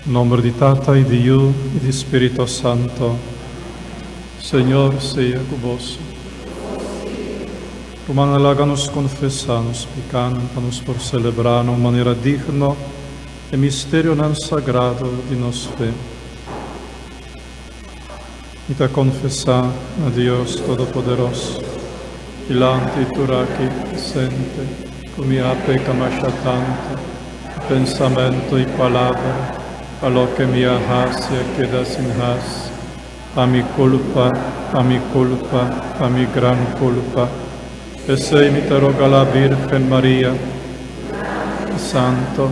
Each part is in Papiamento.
Nomber di Tata y di Yu y di Spirito Santo. Señor sea cu boso. Rumannan, laga nos confesa nos picanan pa nos por celebra na un manera digno e misterionan sagrado di nos fe. Mi ta confesa na Dios Todopoderoso, dilanti tur aki presente, cu mi a peca masha tanto, cu pensamento y palabra, pa loke mi a haci a keda sin haci, pa mi culpa, pa mi culpa, pa mi gran culpa. P'esey mi ta roga la Virgen Maria, Santo,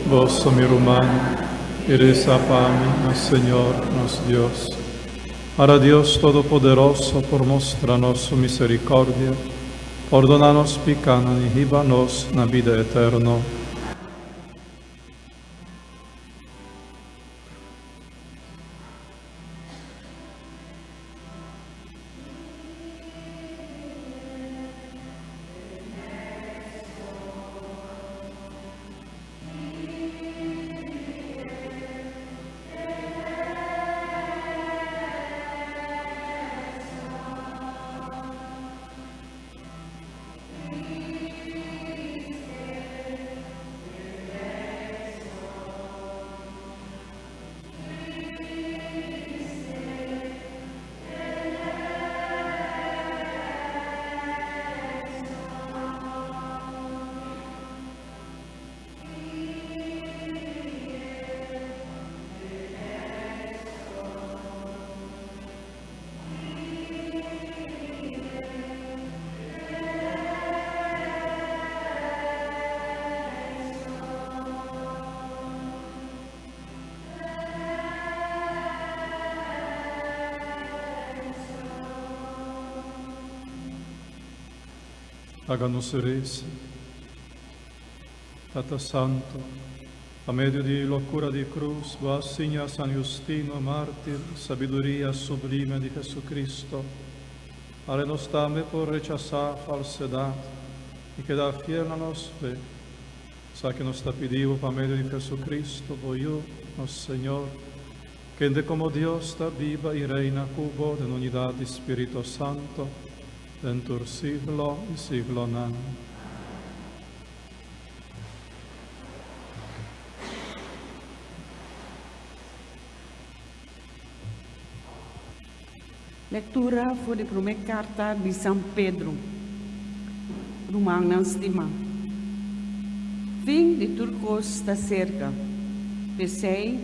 boso mi ruman, y reza pa mi na Señor nos Dios. Para Dios Todopoderoso por mustra nos su misericordia, pordona nos picanan y hiba nos na bida eterno. Laga nos resa. Tata Santo, pa medio di locura di cruz, bo a siña San Justino, mártir, sabiduria sublime di Jesucristo. Are nos tambe por rechasá falsedad i keda fiel na nos fe. Esaki nos ta pidi bo pa medio di Jesucristo, bo Yu, nos Señor, kende como Dios ta biba i reina cu bo den unidad di Spirito Santo, den tur siglo i siglonan. Lektura for di promé karta di San Pedro. Rumannan stimá, fin di tur kos ta serka. P'esei,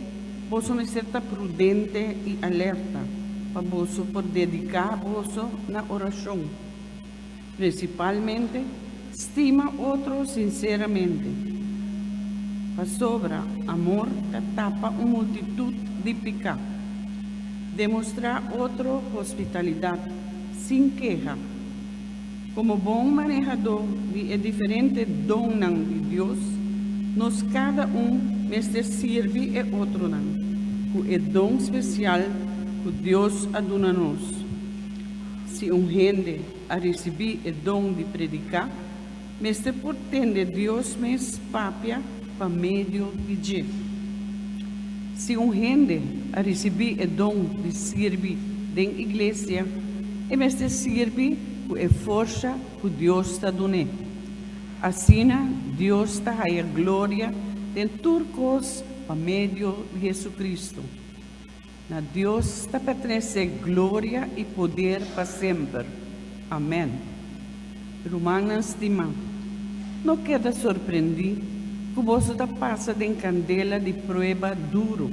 boso mester ta prudente i alerta pa boso por dediká boso na orashon. Prinsipalmente, stima otro sinseramente, pasobra amor ta tapa un multitut di piká. Demostrá otro hospitalidat sin keha. Komo bon manehadó di e diferente donnan di Dios, nos kada un mester sirbi e otronan ku e don spesial ku Dios a duna nos. Si un hende a risibí e don di prediká, mester por tende Dios mes papia pa medio di dje. Si un hende a risibí e don di sirbi den iglesia, e mester sirbi ku e forsa ku Dios ta dun'é. Asina Dios ta haya gloria den tur kos pa medio di Jesucristo. Na Dios ta pertenesé gloria i poder pa semper. Amèn. Rumannan stimá, no keda sorprendí ku boso ta pasa den kandela di prueba duru,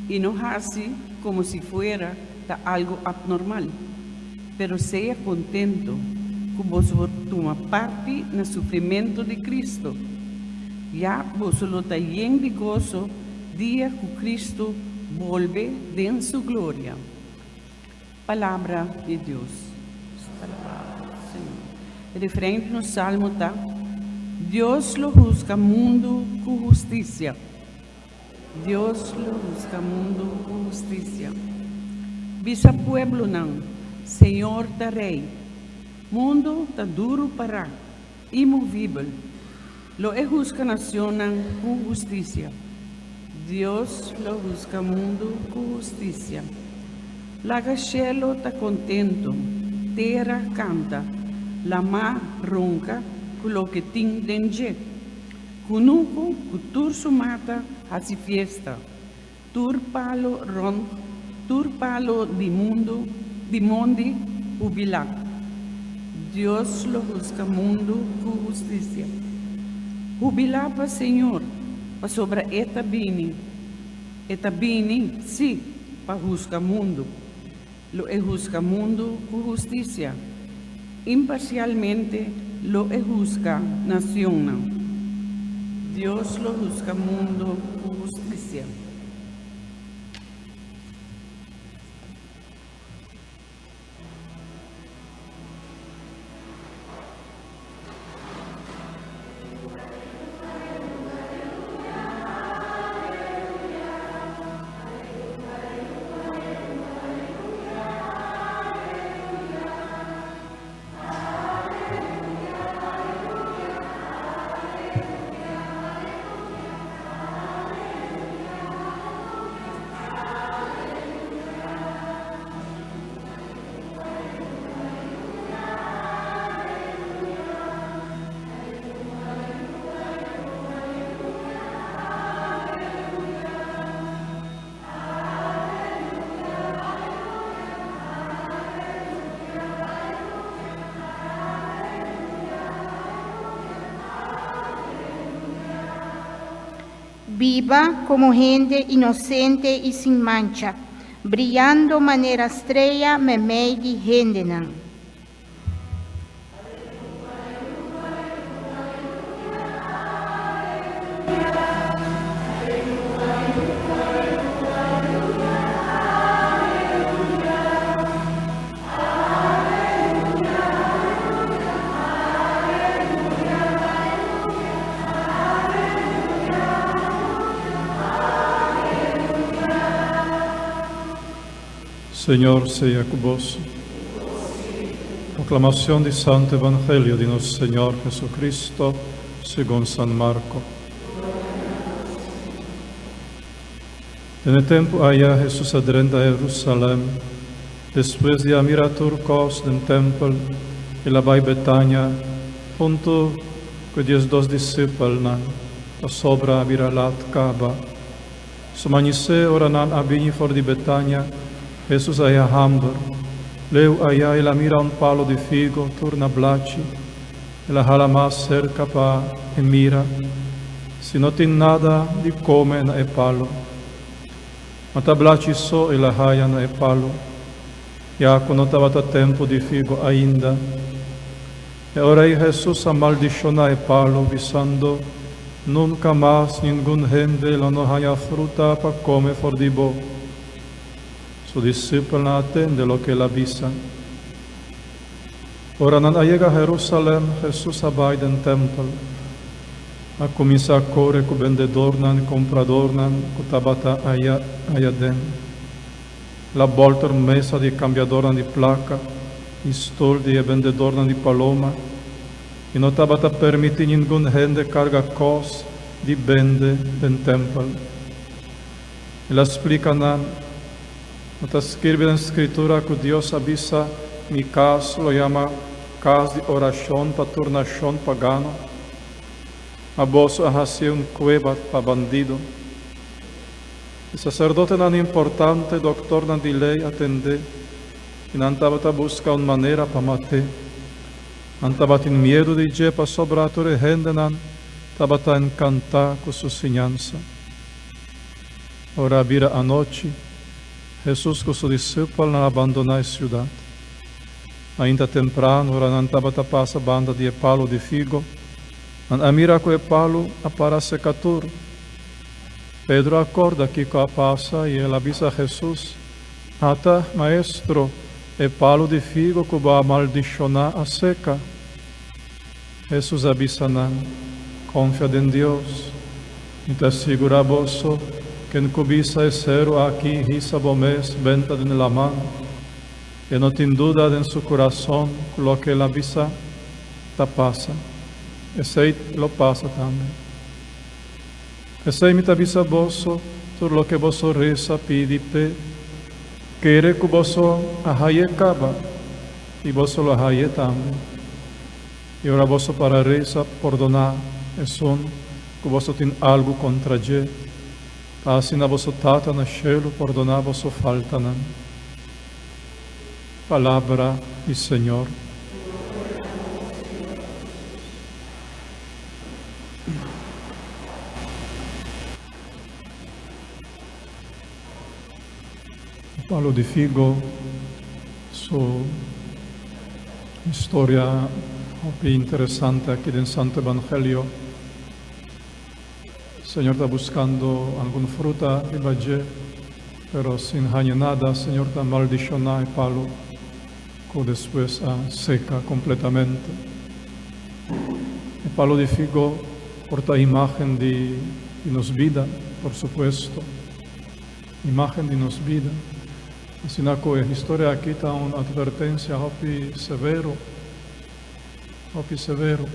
i no hasi komo si fuera ta algu apnormal. Pero sea kontentu ku boso por tuma parti na sufrimentu di Kristu. Ya boso lo ta yen di goso Dia ku Kristu bolbe den su gloria. Palabra di Dios. E refren di nos salmo ta, Dios lo husga mundu ku hustisia. Dios lo husga mundu ku hustisia. Bisa pueblonan, Señor ta Rei. Mundu ta duru pará, imovibel. Lo e husga nacionnan cu husticia. Dios lo husga mundu ku hustisia. Laga shelu ta kontentu, tera kanta, lamá ronka ku loke tin den dje. Kunuku ku tur su mata hasi fiesta, tur palu rònt, tur palu di mundu, di mondi hubilá. Dios lo husga mundu ku hustisia. Hubilá pa Señor, pasobra E ta bini. E ta bini, sí, pa husga mundu. Lo e husga mundu ku hustisia. Imparsialmente lo e husga nacionnan. Dios lo husga mundu ku hustisia. Biba komo hende inosente i sin mancha, briyando manera strea meimei di hendenan. Señor sea ku boso. Proclamación di Santo Evangelio di nos Señor Jesucristo segun San Marco. Den e tempu aya Hesus a drenta Herusalèm. Despues di a mira tur kos den tèmpel, el a bai Betania huntu ku e diesdos disipelnan, pasobra a bira lat kaba. Su mañisé, ora nan a bini for di Betania, Hesus a hia hamber. Leu aya el a mira un palu di figo tur na blachi. El a hala mas serka pa e mira si no tin nada di kome na e palu. Ma ta blachi so el a haya na e palu, ya ku no tabata tempu di figo ainda. E ora ei Hesus a maldishoná e palu, bisando, Nunka mas ningun hende lo no haya fruta pa kome for di bo. Su disipelnan a tende loke el a bisa. Ora nan a yega Herusalèm, Hesus a bai den tèmpel. A kuminsá kore ku bendedornan i kompradornan ku tabata aya aya den. El a bòlter mesa di e kambiadornan di plaka i stul di e bendedornan di paloma, i no tabata permití ningun hende karga kos di bende den tèmpel. El a splika nan, No ta skirbi den Skritura ku Dios a bisa, Mi kas lo yama kas di orashon pa tur nashon pagano? Ma boso a hasié un kueba pa bandido. E saserdotenan importante, doktornan di lei a tend'é, i nan tabata buska un manera pa mat'é. Nan tabatin miedu di dje pasobra tur e hendenan tabata enkantá ku su siñansa. Ora a bira anochi, Hesus ku su disipelnan a bandoná e siudat. Ainda temprano, ora nan tabata pasa banda di e palu di figo, nan a mira ku e palu a para seka tur. Pedro a kòrda kiko a pasa i el a bisa Hesus, Ata, Maestro, e palu di figo ku bo a maldishoná a seka. Hesus a bisa nan, Konfia den Dios. Mi ta sigurá boso, ken ku bisa e seru aki, Hisa bo mes, benta den laman, e no tin duda den su kurason ku loke el a bisa ta pasa, esei lo pasa tambe. P'esei mi ta bisa boso, Tur loke boso resa pidi p'e, kere ku boso a haye kaba, i boso lo haye tambe. I ora boso para resa, pordoná esun ku boso tin algu kontra dje, pa asina boso Tata na shelu pordoná boso faltanan. Palabra di Señor. Palo di figo su historia hopi interesante aki den Santo Evangelio. Señor ta buscando algun fruta riba dje, pero sin haña nada. Señor ta maldiciona e palo cu despues a seca completamente. E palo di figo por ta imagen di nos bida, por supuesto. Imagen di nos bida. Asina cu e historia aki ta un advertencia hopi severo, hopi severo.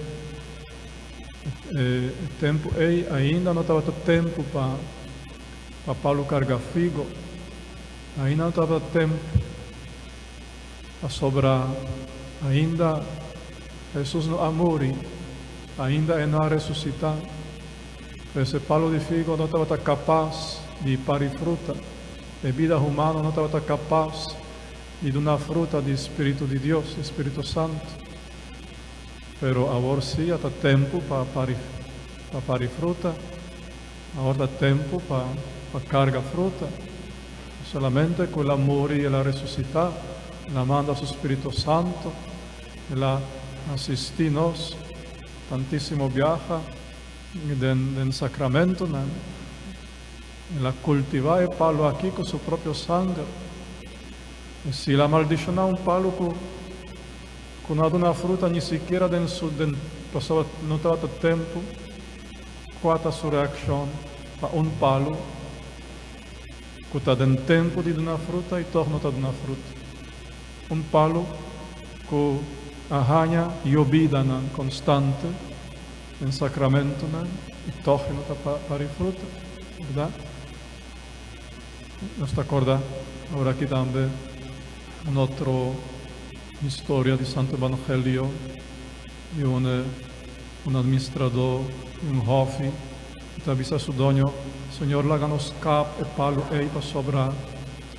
E tempu ei ainda no tabata tempu pa pa Pablo carga figo. Ainda no tabata tempu pasobra ainda Jesus no a muri, ainda e no a resucita. Pues e palo di figo no tabata capas di pari fruta. E bida humano no tabata capas di duna fruta di Spiritu di Dios, di Spiritu Santo. Pero awor sí a ta tempu pa pari pa pari fruta. Awor ta tempu pa pa carga fruta. Solamente cu el a muri y el a resucita, el a manda su Spiritu Santo, el a asisti nos tantisimo biaha den den sacramentonan. El a cultiva e palo aki cu su propio sanger. Y si el a maldiciona un palo cu cu no a duna fruta ni sikiera den su den pasobra no tabata tempu, cua ta su reaccion pa un palo cu ta den tempu di duna fruta y tog no ta duna fruta? Un palo cu a haña yobidanan constante den sacramentonan y tog e no ta pari fruta, berdad? Nos ta corda awor aki tambe un otro historia di Santo Evangelio di un un administrador di un hofi cu ta bisa su doño, Señor laga nos kap e palu ey pasobra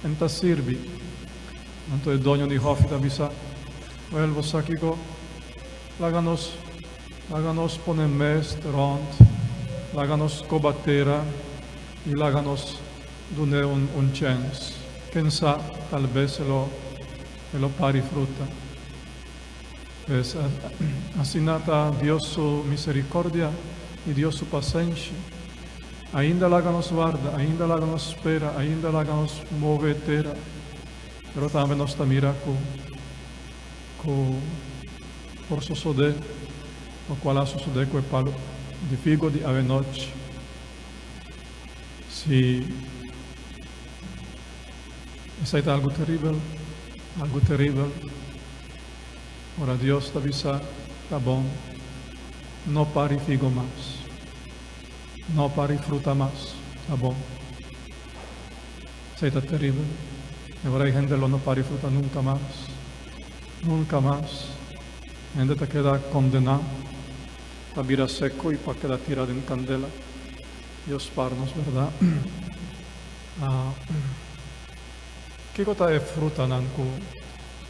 en ta sirbi. Anto e doño di hofi ta bisa, Wel, bo sa kico? Laga nos laga nos pone mest rond, laga nos coba tera y laga nos dun'e un un chens. Ken sa, tal bes e lo e lo pari fruta. Pues, asina ta Dios su misericordia y Dios su pasenshi. Ainda laga nos warda, ainda laga nos spera, ainda laga nos move tera. Pero tambe nos ta mira cu cu por sosode locual a sosode cu e palo di figo di awenochi. Si esai ta algo teribel, algo teribel. Ora Dios ta bisa, Ta bon, no pari figo mas, no pari fruta mas, ta bon. Esei ta teribel. E ora ei hende lo no pari fruta nunka mas, nunka mas. Hende ta keda kondená pa bira seko i pa keda tirá den kandela. Dios spar nos, bèrdat? Kiko ta e frutanan ku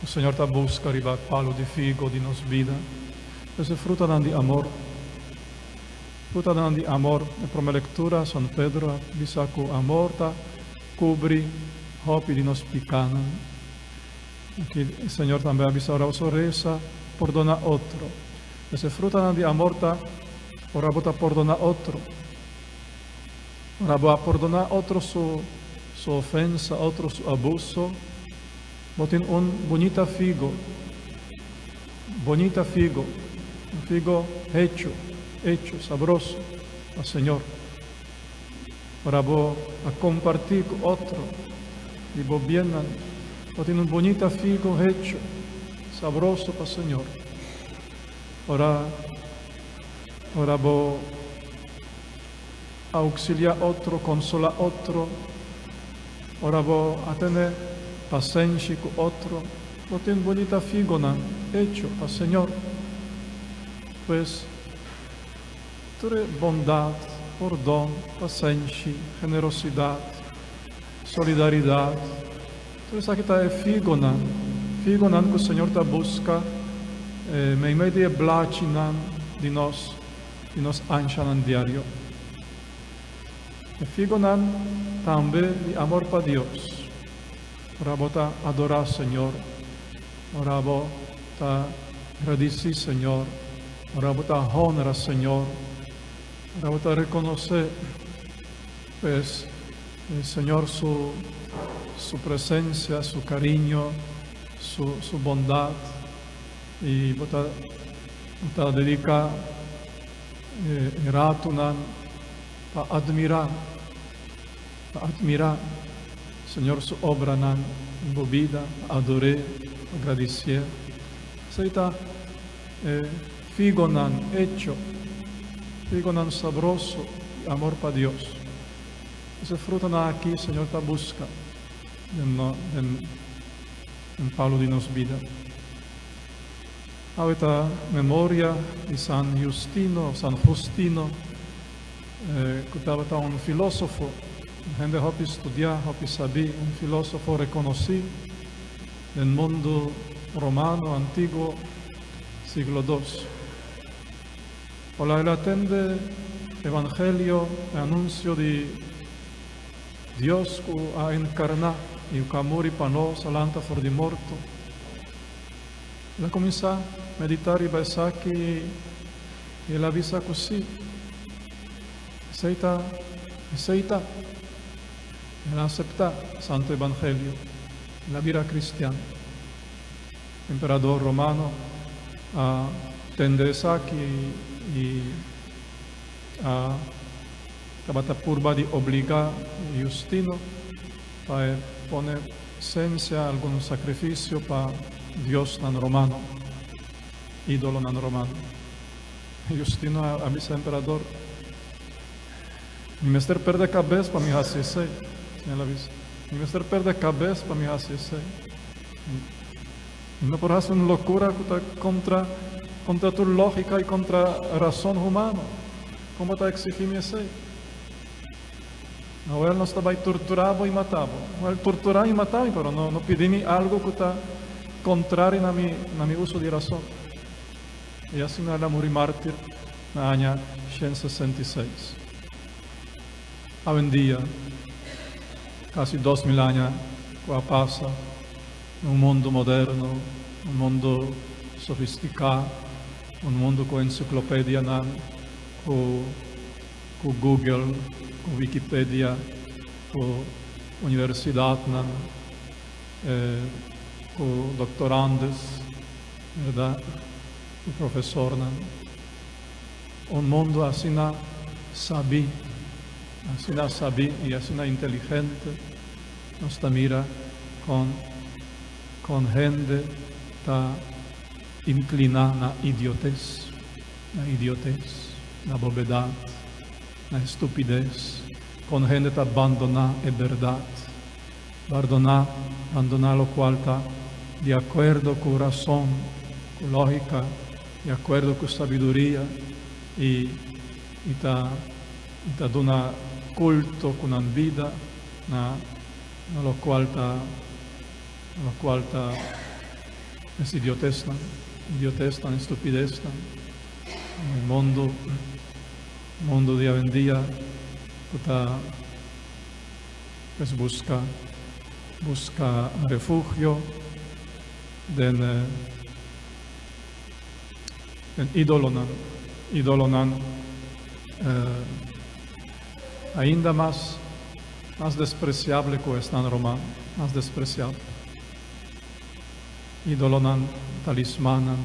Señor ta buska riba palu di figo di nos bida? Es e frutanan di amor. Frutanan di amor. E prome lektura, San Pedro a bisa ku amor ta kubri hopi di nos pikanan. Aki Señor tambe a bisa ora boso resa, pordona otro. Es e frutanan di amor ta ora bo ta pordona otro. Ora bo a pordoná otro su su ofensa, otro su abuso, bo tin un bunita figo, bonita figo, un figo hechu, hechu, sabroso pa Señor. Ora bo a kompartí ku otro di bo biennan, bo tin un bunita figo hechu, sabroso pa Señor. Ora, ora bo. auxiliá otro, konsolá otro, ora bo a tene pasenshi ku otro, bo tin bunita figonan hecho pa Señor. Pues, tur e bondat, pordon, pasenshi, generosidat, solidaridat, tur esaki ta e figonan, figonan ku Señor ta buska meimei di e blachinan di nos, di nos anshanan diario. E figonan tambe di amor pa Dios. Ora bo ta adorá Señor, ora bo ta gradisí Señor, ora bo ta honra Señor, ora bo ta rekonosé pues Señor su su presensia, su kariño, su su bondat i bo ta bo ta dediká e ratunan pa admirá. Pa admirá Señor su obranan den bo bida, pa ador'é, pa gradisié. Esei ta e figonan hecho, figonan sabroso di amor pa Dios. Esei frutanan aki Señor ta buska den den den palu di nos bida. Awe ta memoria di San Justino, San Justino. Ku tabata un filósofo, un hende hopi studiá, hopi sabí, un filósofo rekonosí den mundu romano antiguo, siglo dos. Ora el a tende evangelio, e anunsio di Dios ku a enkarná i ku a muri pa nos, a lanta for di morto, el a kuminsá meditá riba esaki I el a bisa ku sí. Esei ta, esei ta. El a aseptá Santo Evangelio. El a bira kristian. Emperador romano a tende esaki i a tabata purba di obligá Justino pa e pone sensia algun sakrifisio pa diosnan romano. Ídolonan romano. Justino a bisa emperador, Mi mester perde kabes pa mi hasi esei. El a bisa, Mi mester perde kabes pa mi hasi esei. Mi no por hasi un lokura ku ta kontra kontra tur lógika i kontra rason humano. Kon bo ta eksigí mi esei? Awel nos ta bai torturá bo i matá bo. Awel torturá i matá mi, pero no no pidi mi algu ku ta kontrari na mi na mi uso di rason. I asina el a muri mártir na aña 166. Awendia, kasi 2000 aña ku a pasa, den un mundu moderno, un mundu sofistiká, un mundu ku ensiklopedianan, ku ku Google, ku Wikipedia, ku universidatnan, ku doktorandes, bèrdat, ku profesornan. Un mundu asina sabí, asina sabí i asina inteligente, nos ta mira kon kon hende ta inkliná na idiotes. Na idiotes, na bobedat, na estupides, kon hende ta bandoná e bèrdat, bardoná, bandoná lokual ta di akuerdo ku rason, ku lógika, di akuerdo ku sabiduria i i ta i ta duna kulto ku nan bida na na lokual ta na lokual ta. Es idiotesnan, idiotesnan, estupidesnan. E mundo, mundo di awendia ku ta pues buska, buska refugio den den idolonan, idolonan ainda mas, mas despresiable ku esnan romano, mas despresiable. Idolonan, talismannan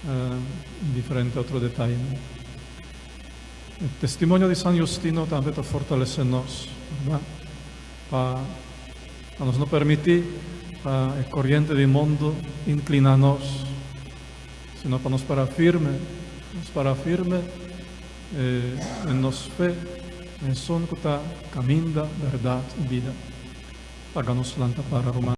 i diferente otro detayenan. E testimonio di San Justino tambe ta fortalesé nos, bèrdat? Pa pa nos no permití pa e koriente di mundu inkliná nos, sino pa nos para firme, nos para firme den nos fe. Esun ku ta kaminda, bèrdat i bida. Laga nos lanta para, ruman.